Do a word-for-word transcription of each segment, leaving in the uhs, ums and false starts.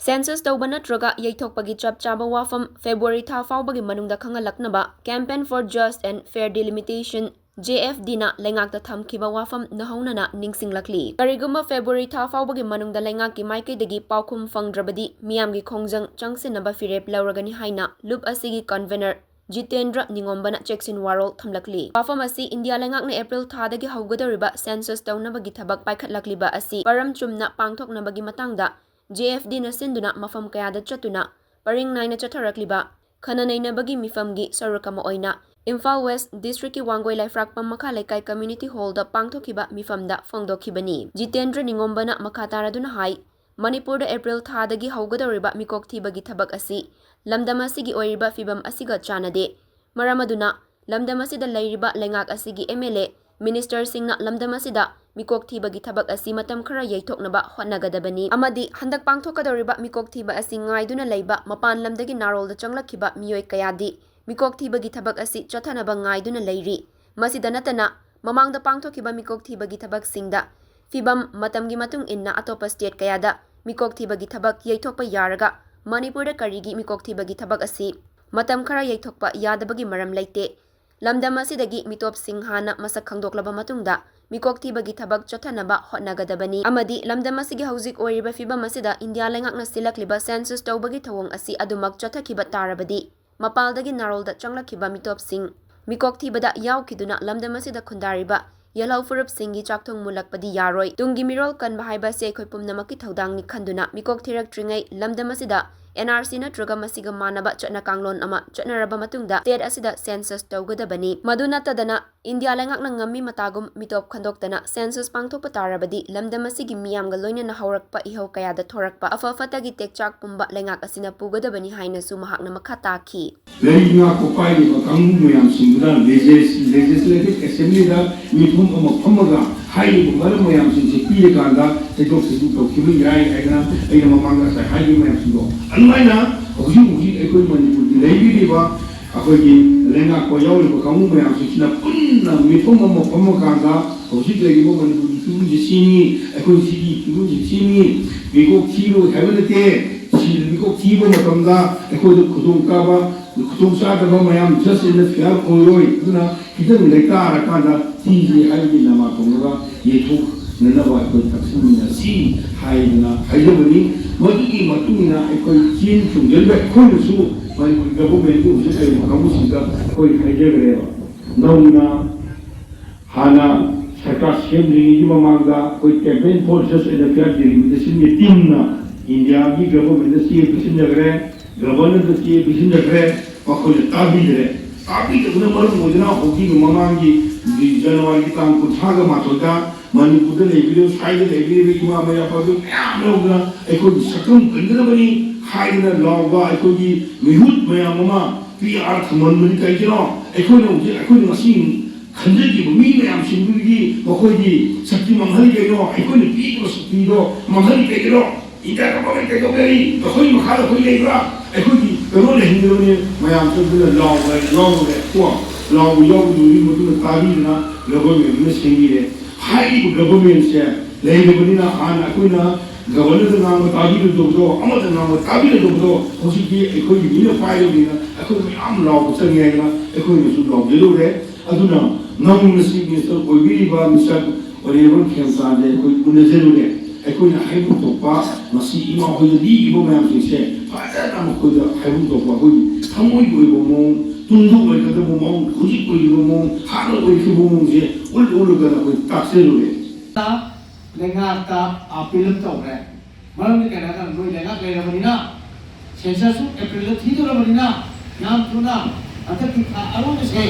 Census ꯇꯧꯕ ꯅꯠꯇ꯭ꯔꯒ ꯌꯩꯊꯣꯛꯄꯒꯤ ꯆꯞ ꯆꯥꯕ ꯋꯥꯐꯝ February ꯊꯥ ꯐꯥꯎꯕꯒꯤ ꯃꯅꯨꯡꯗ ꯈꯪꯍꯜꯂꯛꯅꯕ Campaign for Just and Fair Delimitation, J F D ꯅ ꯂꯩꯉꯥꯛꯇ ꯊꯝꯈꯤꯕ ꯋꯥꯐꯝ ꯅꯧꯍꯧꯅꯅ ꯅꯤꯡꯁꯤꯡꯂꯛꯂꯤ꯫ ꯀꯔꯤꯒꯨꯝꯕ February ꯊꯥ ꯐꯥꯎꯕꯒꯤ ꯃꯅꯨꯡꯗ ꯂꯩꯉꯥꯛꯀꯤ ꯃꯥꯏꯀꯩꯗꯒꯤ ꯄꯥꯎꯈꯨꯝ ꯐꯪꯗ꯭ꯔꯕꯗꯤ ꯃꯤꯌꯥꯝꯒꯤ ꯈꯣꯡꯖꯪ ꯆꯪꯁꯤꯟꯅꯕ ꯐꯤꯔꯦꯞ ꯂꯧꯔꯒꯅꯤ ꯍꯥꯏꯅ ꯂꯨꯞ ꯑꯁꯤꯒꯤ convener ꯖꯤꯇꯦꯟꯗ꯭ꯔ ꯅꯤꯉꯣꯝꯕꯅ ꯆꯦꯛꯁꯤꯟ ꯋꯥꯔꯣꯜ ꯊꯝꯂꯛꯂꯤ꯫ ꯋꯥꯐꯝ ꯑꯁꯤ ꯏꯟꯗꯤꯌꯥ ꯂꯩꯉꯥꯛꯅ April ꯊꯥꯗꯒꯤ ꯍꯧꯒꯗꯧꯔꯤꯕ census ꯇꯧꯅꯕꯒꯤ ꯊꯕꯛ ꯄꯥꯏꯈꯠꯂꯛꯂꯤꯕ ꯑꯁꯤ ꯃꯔꯝ ꯆꯨꯝꯅ ꯄꯥꯡꯊꯣꯛꯅꯕꯒꯤ ꯃꯇꯥꯡꯗ J F D ꯅ ꯁꯤꯟꯗꯨꯅ ꯃꯐꯝ ꯀꯌꯥꯗ ꯆꯠꯇꯨꯅ ꯄꯔꯤꯡ ꯅꯥꯏꯅ ꯆꯠꯊꯔꯛꯂꯤꯕ ꯈꯟꯅ ꯅꯩꯅꯕꯒꯤ ꯃꯤꯐꯝꯒꯤ ꯁꯔꯨꯛ ꯑꯃ ꯑꯣꯏꯅ ꯏꯝꯐꯥꯜ West District ꯀꯤ ꯋꯥꯡꯒꯣꯏ ꯂꯥꯏꯐ꯭ꯔꯥꯛꯄꯝ ꯃꯈꯥ ꯂꯩꯀꯥꯏ Community Hall ꯗ ꯄꯥꯡꯊꯣꯛꯈꯤꯕ ꯃꯤꯐꯝꯗ ꯐꯣꯡꯗꯣꯛꯈꯤꯕꯅꯤ꯫ ꯖꯤꯇꯦꯟꯗ꯭ꯔ ꯅꯤꯉꯣꯝꯕꯅ ꯃꯈꯥ ꯇꯥꯔꯗꯨꯅ ꯍꯥꯏ, ꯃꯅꯤꯄꯨꯔꯗ April ꯊꯥꯗꯒꯤ ꯍꯧꯒꯗꯧꯔꯤꯕ ꯃꯤꯀꯣꯛ ꯊꯤꯕꯒꯤ ꯊꯕꯛ ꯑꯁꯤ ꯂꯝꯗꯝ ꯑꯁꯤꯒꯤ ꯑꯣꯏꯔꯤꯕ ꯐꯤꯕꯝ ꯑꯁꯤꯒ ꯆꯥꯟꯅꯗꯦ꯫ ꯃꯔꯝ ꯑꯗꯨꯅ ꯂꯝꯗꯝ ꯑꯁꯤꯗ ꯂꯩꯔꯤꯕ ꯂꯩꯉꯥꯛ ꯑꯁꯤꯒꯤ M L A, minister ꯁꯤꯡꯅ ꯂꯝꯗꯝ ꯑꯁꯤꯗ ꯃꯤꯀꯣꯛ ꯊꯤꯕꯒꯤ ꯊꯕꯛ ꯑꯁꯤ ꯃꯇꯝ ꯈꯔ ꯌꯩꯊꯣꯛꯅꯕ ꯍꯣꯠꯅꯒꯗꯕꯅꯤ ꯑꯃꯗꯤ ꯍꯟꯗꯛ ꯄꯥꯡꯊꯣꯛꯀꯗꯧꯔꯤꯕ ꯃꯤꯀꯣꯛ ꯊꯤꯕ ꯑꯁꯤ ꯉꯥꯏꯗꯨꯅ ꯂꯩꯕ ꯃꯄꯥꯟ ꯂꯝꯗꯒꯤ ꯅꯥꯔꯣꯜꯗ ꯆꯪꯂꯛꯈꯤꯕ ꯃꯤꯑꯣꯏ ꯀꯌꯥꯗꯤ ꯃꯤꯀꯣꯛ ꯊꯤꯕꯒꯤ ꯊꯕꯛ ꯑꯁꯤ ꯆꯠꯊꯅꯕ ꯉꯥꯏꯗꯨꯅ ꯂꯩꯔꯤ꯫ ꯃꯁꯤꯗ ꯅꯠꯇꯅ ꯃꯃꯥꯡꯗ ꯄꯥꯡꯊꯣꯛꯈꯤꯕ ꯃꯤꯀꯣꯛ ꯊꯤꯕꯒꯤ ꯊꯕꯛꯁꯤꯡꯗ ꯐꯤꯕꯝ ꯃꯇꯝꯒꯤ ꯃꯇꯨꯡ ꯏꯟꯅ ꯑꯇꯣꯞꯄ state ꯀꯌꯥꯗ ꯃꯤꯀꯣꯛ ꯊꯤꯕꯒꯤ ꯊꯕꯛ ꯌꯩꯊꯣꯛꯄ ꯌꯥꯔꯒ ꯃꯅꯤꯄꯨꯔꯗ ꯀꯔꯤꯒꯤ ꯃꯤꯀꯣꯛ ꯊꯤꯕꯒꯤ ꯊꯕꯛ ꯑꯁꯤ ꯃꯇꯝ ꯈꯔ ꯌꯩꯊꯣꯛꯄ ꯌꯥꯗꯕꯒꯤ ꯃꯔꯝ ꯂꯩꯇꯦ꯫ ꯂꯝꯗꯝ ꯑꯁꯤꯗꯒꯤ ꯃꯤꯇꯣꯞꯁꯤꯡ ꯍꯥꯟꯅ ꯃꯁꯛ ꯈꯪꯗꯣꯛꯂꯕ ꯃꯇꯨꯡꯗ ꯃꯤꯀꯣꯛ ꯊꯤꯕꯒꯤ ꯊꯕꯛ ꯆꯠꯊꯅꯕ ꯍꯣꯠꯅꯒꯗꯕꯅꯤ ꯑꯃꯗꯤ ꯂꯝꯗꯝ ꯑꯁꯤꯒꯤ ꯍꯧꯖꯤꯛ ꯑꯣꯏꯔꯤꯕ ꯐꯤꯕꯝ ꯑꯁꯤꯗ ꯏꯟꯗꯤꯌꯥ ꯂꯩꯉꯥꯛꯅ ꯁꯤꯜꯂꯛꯂꯤꯕ census ꯇꯧꯕꯒꯤ ꯊꯧꯑꯣꯡ ꯑꯁꯤ ꯑꯗꯨꯃꯛ ꯆꯠꯊꯈꯤꯕ ꯇꯥꯔꯕꯗꯤ ꯃꯄꯥꯜꯗꯒꯤ ꯅꯥꯔꯣꯜꯗ ꯆꯪꯂꯛꯈꯤꯕ ꯃꯤꯇꯣꯞꯁꯤꯡ ꯃꯤꯀꯣꯛ ꯊꯤꯕꯗ ꯌꯥꯎꯈꯤꯗꯨꯅ ꯂꯝꯗꯝ ꯑꯁꯤꯗ ꯈꯨꯟꯗꯥꯔꯤꯕ ꯌꯦꯜꯍꯧ ꯐꯨꯔꯨꯞꯁꯤꯡꯒꯤ ꯆꯥꯛꯊꯨꯡ ꯃꯨꯜꯂꯛꯄꯗꯤ ꯌꯥꯔꯣꯏ꯫ ꯇꯨꯡꯒꯤ ꯃꯤꯔꯣꯜ ꯀꯟꯕ ꯍꯥꯏꯕ ꯑꯁꯤ ꯑꯩꯈꯣꯏ ꯄꯨꯝꯅꯃꯛꯀꯤ ꯊꯧꯗꯥꯡꯅꯤ ꯈꯟꯗꯨꯅ ꯃꯤꯀꯣꯛ ꯊꯤꯔꯛꯇ꯭ꯔꯤꯉꯩ ꯂꯝꯗꯝ ꯑꯁꯤꯗ N R C ꯅꯠꯇ꯭ꯔꯒ ꯃꯁꯤꯒ ꯃꯥꯟꯅꯕ ꯆꯠꯅ ꯀꯥꯡꯂꯣꯟ ꯑꯃ ꯆꯠꯅꯔꯕ ꯃꯇꯨꯡꯗ state ꯑꯁꯤꯗ census ꯇꯧꯒꯗꯕꯅꯤ꯫ ꯃꯗꯨ ꯅꯠꯇꯗꯅ ꯏꯟꯗꯤꯌꯥ ꯂꯩꯉꯥꯛꯅ ꯉꯝꯃꯤ ꯃꯇꯥꯒꯨꯝ ꯃꯤꯇꯣꯞ ꯈꯟꯗꯣꯛꯇꯅ census ꯄꯥꯡꯊꯣꯛꯄ ꯇꯥꯔꯕꯗꯤ ꯂꯝꯗꯝ ꯑꯁꯤꯒꯤ ꯃꯤꯌꯥꯝꯒ ꯂꯣꯏꯅꯅ ꯍꯧꯔꯛꯄ ꯏꯍꯧ ꯀꯌꯥꯗ ꯊꯣꯔꯛꯄ ꯑꯐ ꯐꯠꯇꯒꯤ ꯇꯦꯛꯆꯥꯛ ꯄꯨꯝꯕ ꯂꯩꯉꯥꯛ ꯑꯁꯤꯅ ꯄꯨꯒꯗꯕꯅꯤ ꯍꯥꯏꯅꯁꯨ ꯃꯍꯥꯛꯅ ꯃꯈꯥ ꯇꯥꯈꯤ꯫ ꯂꯩꯉꯥꯛꯄ ꯄꯥꯏꯔꯤꯕ ꯀꯥꯡꯕꯨ ꯃꯌꯥꯝꯁꯤꯡꯗꯨꯅ ꯂꯦꯖꯤꯁ-, Legislative Assembly ꯗ ꯃꯤꯐꯝ ꯑꯃ ꯐꯝꯃꯒ ꯍꯥꯏꯔꯤꯕ ꯃꯔꯝ ꯃꯌꯥꯝꯁꯤꯡꯁꯦ ꯄꯤꯔꯀꯥꯟꯗ ꯊꯩꯗꯣꯛ ꯊꯩꯖꯤꯟ ꯇꯧꯈꯤꯕ ꯌꯥꯏ ꯍꯥꯏꯗꯅ ꯑꯩꯅ ꯃꯃꯥꯡꯗ ꯉꯁꯥꯏ ꯍꯥꯏꯈꯤꯕ ꯃꯌꯥꯝꯁꯤꯡꯗꯣ ꯑꯗꯨꯃꯥꯏꯅ ꯍꯧꯖꯤꯛ ꯍꯧꯖꯤꯛ ꯑꯩꯈꯣꯏ ꯃꯅꯤꯄꯨꯔꯒꯤ ꯂꯩꯕꯤꯔꯤꯕ ꯑꯩꯈꯣꯏꯒꯤ ꯂꯩꯉꯥꯛꯄ ꯌꯥꯎꯔꯤꯕ ꯀꯥꯡꯕꯨ ꯃꯌꯥꯝꯁꯤꯡꯁꯤꯅ ꯄꯨꯟꯅ ꯃꯤꯐꯝ ꯑꯃ ꯐꯝꯃꯀꯥꯟꯗ ꯍꯧꯖꯤꯛ ꯂꯩꯔꯤꯕ ꯃꯅꯤꯄꯨꯔꯒꯤ ꯐꯤꯕꯝꯁꯤ ꯁꯤꯅꯤ, ꯑꯩꯈꯣꯏ ꯁꯤꯒꯤ ꯐꯤꯕꯝꯁꯤ ꯁꯤꯅꯤ, ꯃꯤꯀꯣꯛ ꯊꯤꯔꯣꯏ ꯍꯥꯏꯕ ꯅꯠꯇꯦ꯫ ꯁꯤ ꯃꯤꯀꯣꯛ ꯊꯤꯕ ꯃꯇꯝꯗ ꯑꯩꯈꯣꯏꯗ ꯈꯨꯗꯣꯡ ꯆꯥꯕ, ꯈꯨꯗꯣꯡ ꯆꯥꯗꯕ ꯃꯌꯥꯝ just and fair ꯑꯣꯏꯔꯣꯏ꯫ ꯑꯗꯨꯅ ꯈꯤꯇꯪ ꯂꯩꯇꯥꯔꯀꯥꯟꯗ ꯊꯤꯁꯤ ꯍꯥꯏꯕꯒꯤ ꯅꯃꯥ ꯇꯧꯔꯒ ꯌꯩꯊꯣꯛꯅꯅꯕ ꯑꯩꯈꯣꯏ ꯇꯛꯁꯤꯟꯃꯤꯟꯅꯁꯤ ꯍꯥꯏꯗꯅ ꯍꯥꯏꯖꯕꯅꯤ꯫ ꯃꯗꯨꯒꯤ ꯃꯇꯨꯡ ꯏꯟꯅ ꯑꯩꯈꯣꯏ ꯆꯦꯟ ꯆꯣꯡꯁꯤꯟꯕ ꯑꯩꯈꯣꯏꯅꯁꯨ ꯃꯅꯤꯄꯨꯔ ꯒꯚꯔꯟꯃꯦꯟꯠꯀꯤ ꯑꯣꯐꯤꯁꯇ ꯂꯩꯔꯤꯕ ꯀꯥꯡꯕꯨꯁꯤꯡꯗ ꯑꯩꯈꯣꯏ ꯍꯥꯏꯖꯈ꯭ꯔꯦꯕ꯫ ꯅꯧꯅ ꯍꯥꯟꯅ ꯁꯔꯀꯥꯔ ꯁꯦꯝꯗ꯭ꯔꯤꯉꯩꯒꯤ ꯃꯃꯥꯡꯗ ꯑꯩꯈꯣꯏ campaign for just and fair delimitation ꯒꯤ team ꯅ ꯏꯟꯗꯤꯌꯥꯒꯤ ꯒꯚꯔꯟꯃꯦꯟꯠꯇ ꯆꯦ ꯄꯤꯁꯤꯟꯖꯈ꯭ꯔꯦ, ꯒꯚꯔꯅꯔꯗ ꯆꯦ ꯄꯤꯁꯤꯟꯖꯈ꯭ꯔꯦ, ꯃꯈꯣꯏꯅ ꯇꯥꯕꯤꯗ꯭ꯔꯦ꯫ ꯇꯥꯕꯤꯗꯕꯅ ꯃꯔꯝ ꯑꯣꯏꯗꯨꯅ ꯍꯧꯖꯤꯛ ꯃꯃꯥꯡꯒꯤ ꯖꯅꯋꯥꯔꯤꯒꯤ ꯇꯥꯡ ꯀꯨꯟꯊ꯭ꯔꯥꯒ ꯃꯥꯊꯣꯏꯗ ꯃꯅꯤꯄꯨꯔꯗ ꯂꯩꯕꯤꯔꯤꯕ, ꯁ꯭ꯋꯥꯏꯗ ꯂꯩꯕꯤꯔꯤꯕ ꯏꯃꯥ ꯃꯌꯥꯝ ꯑꯗꯨ ꯃꯌꯥꯝ ꯌꯥꯎꯗꯅ ꯑꯩꯈꯣꯏꯒꯤ ꯁꯛꯇꯝ ꯀꯟꯒꯗꯕꯅꯤ ꯍꯥꯏꯗꯅ ꯂꯥꯎꯕ ꯑꯩꯈꯣꯏꯒꯤ ꯃꯤꯍꯨꯠ ꯃꯌꯥꯝ ꯑꯃ ꯄꯤ ꯑꯥꯔ ꯊꯝꯍꯟꯕꯅꯤ꯫ ꯀꯩꯒꯤꯅꯣ? ꯑꯩꯈꯣꯏꯅ ꯍꯧꯖꯤꯛ, ꯑꯩꯈꯣꯏꯅ ꯉꯁꯤ ꯈꯟꯖꯈꯤꯕ ꯃꯤ ꯃꯌꯥꯝꯁꯤꯡꯗꯨꯒꯤ ꯃꯈꯣꯏꯒꯤ ꯁꯛꯇꯤ ꯃꯥꯡꯍꯜꯂꯤ ꯀꯩꯅꯣ? ꯑꯩꯈꯣꯏꯅ ꯄꯤꯔꯤꯕ ꯁꯛꯇꯤꯗꯣ ꯃꯥꯡꯍꯜꯂꯤ ꯀꯩꯒꯤꯅꯣ? ꯏꯟꯗꯤꯌꯥ ꯒꯚꯔꯟꯃꯦꯟꯠ ꯀꯩꯗꯧꯒꯦ ꯍꯥꯏꯔꯤ? ꯃꯈꯣꯏ ꯃꯈꯥꯗ ꯑꯩꯈꯣꯏ ꯂꯩꯕ꯭ꯔꯥ? ꯑꯩꯈꯣꯏꯒꯤ ꯀꯩꯅꯣ ꯂꯩꯍꯟꯒꯗꯕꯅꯤ꯫ ꯃꯌꯥꯝꯁꯨ ꯑꯗꯨꯅ ꯂꯥꯎꯕ ꯂꯥꯎꯔꯦ ꯀꯣ꯫ ꯂꯥꯎꯕ ꯌꯥꯎꯕꯗꯨꯒꯤ ꯃꯇꯨꯡꯗ ꯇꯥꯕꯤꯗꯅ ꯒꯚꯔꯟꯃꯦꯟꯠ ꯑꯗꯨꯅ ꯁꯦꯝꯕꯤꯔꯦ꯫ ꯍꯥꯏꯔꯤꯕ ꯒꯚꯔꯟꯃꯦꯟꯠꯁꯦ ꯂꯩꯔꯕꯅꯤꯅ ꯍꯥꯟꯅ ꯑꯩꯈꯣꯏꯅ ꯒꯚꯔꯅꯔꯗ ꯉꯥꯡꯕ ꯇꯥꯕꯤꯔꯨꯗꯕꯗꯣ, ꯑꯃꯗ ꯉꯥꯡꯕ ꯇꯥꯕꯤꯔꯨꯗꯕꯗꯣ ꯍꯧꯖꯤꯛꯇꯤ ꯑꯩꯈꯣꯏꯒꯤ ꯃꯤꯅ ꯄꯥꯏꯔꯕꯅꯤꯅ ꯑꯩꯈꯣꯏ ꯃꯌꯥꯝ ꯂꯥꯎꯕ ꯆꯪꯉꯦ ꯍꯥꯏꯗꯅ ꯑꯩꯈꯣꯏꯅꯁꯨ ꯂꯥꯎꯖꯔꯨꯔꯦ꯫ ꯑꯗꯨꯅ ꯅꯧꯅ ꯆꯤꯐ ꯃꯤꯅꯤꯁꯇꯔ ꯑꯣꯏꯕꯤꯔꯤꯕ ꯃꯤꯁꯇꯔ ꯑꯣꯅꯦꯔꯕꯜ ꯈꯦꯝꯆꯥꯟꯁꯦ ꯑꯩꯈꯣꯏ ꯎꯅꯖꯔꯨꯔꯦ꯫ ꯑꯩꯈꯣꯏꯅ ꯍꯥꯏꯐꯝ ꯊꯣꯛꯄ ꯉꯁꯤ ꯏꯃꯥ ꯍꯣꯏꯅ ꯂꯤꯈꯤꯕ ꯃꯌꯥꯝꯁꯤꯡꯁꯦ ꯐꯖꯅ ꯃꯈꯣꯏꯗ ꯍꯥꯏꯐꯝ ꯊꯣꯛꯄ ꯑꯩꯈꯣꯏꯒꯤ ꯊꯃꯣꯏꯒꯤ ꯑꯣꯏꯕ ꯃꯑꯣꯡ, ꯇꯨꯡꯗ ꯑꯣꯏꯒꯗꯕ ꯃꯑꯣꯡ, ꯍꯧꯖꯤꯛ ꯑꯣꯏꯔꯤꯕ ꯃꯑꯣꯡ, ꯍꯥꯟꯅ ꯑꯣꯏꯈꯤꯕ ꯃꯑꯣꯡꯁꯦ ꯎꯠ ꯎꯠꯂꯒ ꯑꯩꯈꯣꯏ ꯇꯥꯛꯆꯔꯨꯔꯦ꯫ ꯂꯩꯉꯥꯛꯇ ꯑꯥꯄꯤꯜ ꯑꯃ ꯇꯧꯈ꯭ꯔꯦ꯫ ꯃꯔꯝꯗꯤ ꯀꯩꯅꯣ ꯍꯥꯏꯔꯀꯥꯟꯗ ꯅꯣꯏ ꯂꯩꯉꯥꯛ ꯂꯩꯔꯕꯅꯤꯅ, ꯁꯦꯟꯁꯁꯁꯨ ꯑꯦꯄ꯭ꯔꯤꯜꯗ ꯊꯤꯗꯣꯔꯕꯅꯤꯅ, ꯌꯥꯝ ꯊꯨꯅ ꯍꯟꯗꯛꯀꯤ ꯊꯥ ꯑꯔꯣꯏꯕꯁꯦ,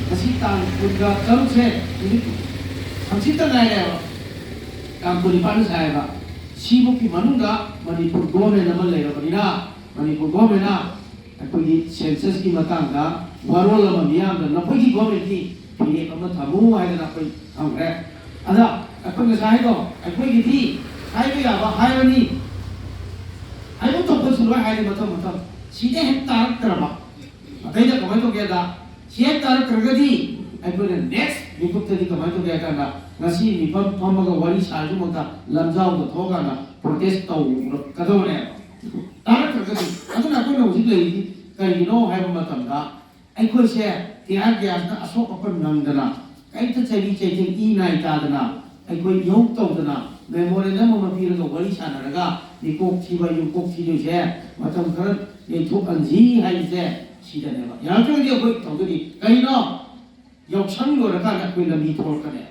ꯉꯁꯤ ꯇꯥꯡ ꯀꯨꯟꯒ ꯇꯔꯨꯛꯁꯦ, ꯅꯨꯃꯤꯠ ꯍꯪꯆꯤꯠꯇ ꯉꯥꯏꯔꯦꯕ, ꯇꯥꯡ ꯀꯨꯟꯅꯤꯄꯥꯟꯗ ꯁꯥꯏꯌꯦꯕ, ꯁꯤꯐꯧꯒꯤ ꯃꯅꯨꯡꯗ ꯃꯅꯤꯄꯨꯔ ꯒꯣꯔꯃꯦꯟ ꯑꯃ ꯂꯩꯔꯕꯅꯤꯅ, ꯃꯅꯤꯄꯨꯔ ꯒꯣꯔꯃꯦꯟꯅ ꯑꯩꯈꯣꯏꯒꯤ ꯁꯦꯟꯁꯁꯀꯤ ꯃꯇꯥꯡꯗ ꯋꯥꯔꯣꯜ ꯑꯃ ꯃꯤꯌꯥꯝꯗ ꯅꯈꯣꯏꯒꯤ ꯒꯣꯔꯃꯦꯟꯒꯤ ꯐꯤꯔꯦꯞ ꯑꯃ ꯊꯝꯃꯨ ꯍꯥꯏꯗꯅ ꯑꯩꯈꯣꯏ ꯊꯝꯈ꯭ꯔꯦ꯫ ꯑꯗ ꯑꯩꯈꯣꯏ ꯉꯁꯥꯏ ꯍꯥꯏꯗꯣ, ꯑꯩꯈꯣꯏꯒꯤꯗꯤ ꯍꯥꯏꯕ ꯌꯥꯕ ꯍꯥꯏꯔꯅꯤ, ꯍꯥꯏꯕ ꯊꯣꯛꯄꯁꯨ ꯂꯣꯏ ꯍꯥꯏꯔꯦ ꯃꯊꯪ ꯃꯊꯪ꯫ ꯁꯤꯗ ꯍꯦꯛ ꯇꯥꯔꯛꯇ꯭ꯔꯕ, ꯑꯇꯩꯗ ꯀꯃꯥꯏꯅ ꯇꯧꯒꯦꯗ, ꯆꯦꯛ ꯇꯥꯔꯛꯇ꯭ꯔꯒꯗꯤ ꯑꯩꯈꯣꯏꯅ ꯅꯦꯛꯁ ꯃꯤꯀꯨꯞꯇꯗꯤ ꯀꯃꯥꯏꯅ ꯇꯧꯒꯦ ꯍꯥꯏ ꯀꯥꯟꯗ, ꯉꯁꯤ ꯃꯤꯐꯝ ꯐꯝꯃꯒ ꯋꯥꯔꯤ ꯁꯥꯔꯤꯁꯤꯃꯛꯇ ꯂꯝꯖꯥꯎꯗ ꯊꯣꯛꯑꯀꯥꯟꯗ ꯄ꯭ꯔꯣꯇꯦꯁ ꯇꯧꯔꯛꯀꯗꯧꯕꯅꯦꯕ꯫ ꯇꯥꯔꯛꯇ꯭ꯔꯒꯗꯤ, ꯑꯗꯨꯅ ꯑꯩꯈꯣꯏꯅ ꯍꯧꯖꯤꯛ ꯂꯩꯔꯤꯁꯤ ꯀꯔꯤꯒꯤꯅꯣ ꯍꯥꯏꯕ ꯃꯇꯝꯗ, ꯑꯩꯈꯣꯏꯁꯦ ꯇꯤꯌꯥꯔ ꯒ꯭ꯌꯥꯁꯅ ꯑꯁꯣꯛ ꯑꯄꯟ ꯅꯪꯗꯅ, ꯀꯩꯝꯇ ꯆꯩꯔꯤ ꯆꯩꯊꯦꯡ ꯏ ꯅꯥꯏ ꯇꯥꯗꯅ, ꯑꯩꯈꯣꯏ ꯏꯍꯧ ꯇꯧꯗꯅ, ꯃꯦꯃꯣꯔꯦꯟꯗꯝ ꯑꯃ ꯄꯤꯔꯒ ꯋꯥꯔꯤ ꯁꯥꯟꯅꯔꯒ ꯃꯤꯀꯣꯛ ꯊꯤꯕ ꯌꯨꯝꯀꯣꯛ ꯊꯤꯗꯣꯏꯁꯦ ꯃꯇꯝ ꯈꯔ ꯌꯩꯊꯣꯛꯍꯟꯁꯤ ꯍꯥꯏꯔꯤꯁꯦ ꯁꯤꯗꯅꯦꯕ꯫ ꯌꯥꯔꯛꯇ꯭ꯔꯒꯗꯤ ꯑꯩꯈꯣꯏ ꯇꯧꯗꯣꯏꯅꯤ꯫ ꯀꯩꯅꯣ? ꯌꯥꯎꯁꯪ ꯂꯣꯏꯔꯀꯥꯟꯗ ꯑꯩꯈꯣꯏ ꯂꯝꯕꯤ ꯊꯣꯛꯂꯛꯀꯅꯦꯕ꯫